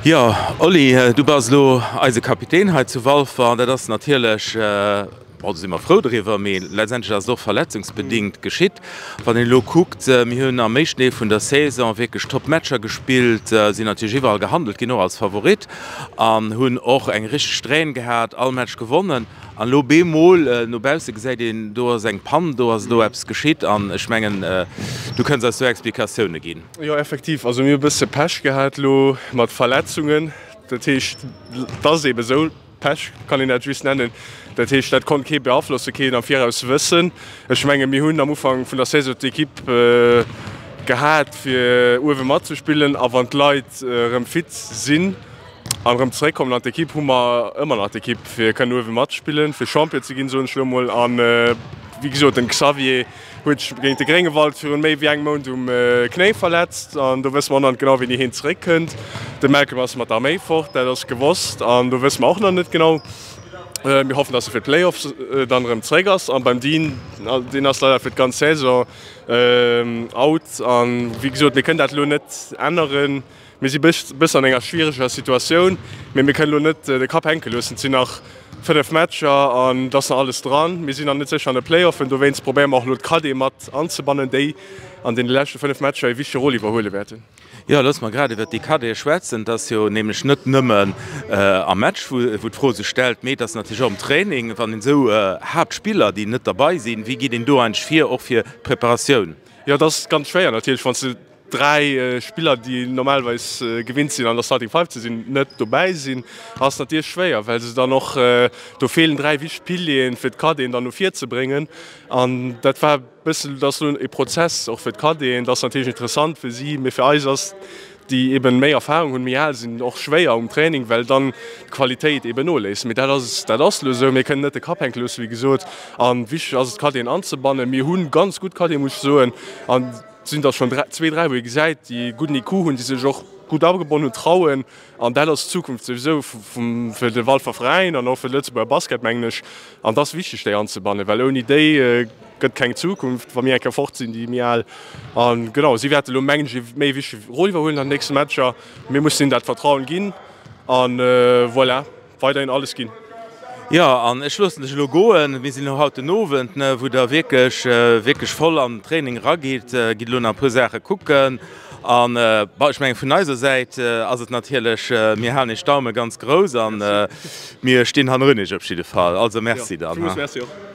Jo Oli, du bass elo eise Kapitän hei zu Walfer. Dat ass natierlech, bon do si mer frou driwwer, mee letztendlech ass et och verletzungsbedingt geschitt. Wann een elo kuckt, mir hunn am éischten Deel vun der Saison wierklech top Matcher gespillt, sinn natierlech iwwerall gehandelt ginn, och als Favorit an hunn och eng richteg Strähn gehat, all Match gewonnen. An elo bemol no bausse gesäit een, do ass eng Pann, do ass elo eppes geschitt an ech mengen, du kënns eis do Explikatioune ginn. Jo effektiv, also mir hu bësse Pech gehat elo mat Verletzungen, dat heescht et ass eebe sou, Pech kann een dat just nennen, dat heescht dat konnt kee beaflossen, keen am Viraus wëssen. Ech menge mir hunn am Ufank vun der Saison d'Ekipp gehat fir uewe matzespillen a wann d'Leit erëm fit sinn an erëm zeréckkommen an d'Ekipp, hu mer ëmmer nach d'Ekipp fir kënnen uewe matspillen, fir Champion ze ginn, soen ech elo mol. An wéi gesot den Xavier Huet sech géint de Gréngewald virun méi wéi engem Mount um Knéi verletzt an do wësse mer och nach net genau wéini heen zeréck kënnt. De Malcolm ass mat der Arméi fort, dat ass gewosst an do wësse mer och nach net genau. Mir hoffen dass e fir d'Playoffs dann erëm zeréck ass an beim Dean, deen ass leider fir d'ganz Saison out an wéi gesot mir kënnen dat elo net änneren. Mir si bëssen an enger schwiereger Situatioun, mee mir kënnen elo net de Kapp hänke loossen. Et sinn nach 5 Matcher an et ass nach alles dran. Mir sinn nach net sécher an de Playoffen, dowéinst probéiere mer och elo d'Cadete mat anzebannen, déi an deene leschte 5 Matcher ee wichtege Rôle iwwerhuele wäerten. Jo, loosse mer grad iwwert déi Cadete schwätzen. Et ass jo nämlech net nëmmen am Match, wou d'Fro sech stellt, mee et ass natierlech och am Training. Wann een esou Haaptspiller, déi net derbei sinn, wéi geet een do eigentlech vir, och fir d'Preparatioun? Jo, et ass ganz schwéier natierlech, wann s de 3 Spiller, déi normalerweis gewinnt sinn an der Starting Five ze sinn, net dobäi sinn, ass natierlech schwéier, well se dann och, do feelen 3 wichteg Pilieren, fir d'Cadeten dann no vir ze bréngen. An dat war e bëssen, dat ass elo e Prozess och fir d'Cadeten, dat ass natierlech interessant fir si, mee fir eis ass, déi eben méi Erfahrung hunn, méi al sinn, och schwéier um Training, well dann d'Qualitéit eben noléisst. Mee dat ass, dat ass elo esou. Mir kënnen net de Kapp hänke loossen, wéi gesot. A wichteg ass et, d'Cadeten anzebannen. Mir hu ganz gutt Cadeten, muss ech soen. An Et sinn der schonn zwee, dräi, wou ee gesäit, déi e gudden IQ hunn, déi sech och gutt agebonnen hunn, trauen. An dat ass d'Zukunft souwisou fir de Walfer Veräin an och fir de Lëtzebuerger Basket, mengen ech. An et ass wichteg, déi anzebannen, well ouni déi gëtt keng Zukunft, wa mir eng Kéier fort sinn, déi méi al. A genau, si wäerte lo, mengen ech, e méi wichtege Rôle iwwerhuelen an den nächste Matcher. Mir mussen hinnen dat Vertrauen ginn. A voilà. Weiderhin alles ginn. Jo, an ech loossen dech elo goen. Mir sinn elo haut den Owend, ne, wou der wierklech, wierklech voll an den Training eragitt. Gitt elo nach e puer Saache kucken. An, bon, ech mengen, vun eiser Säit ass et natierlech, mir halen iech d'Daume ganz grouss an mir stinn hannerun iech op jidde Fall. Also merci dann. Villmools merci och.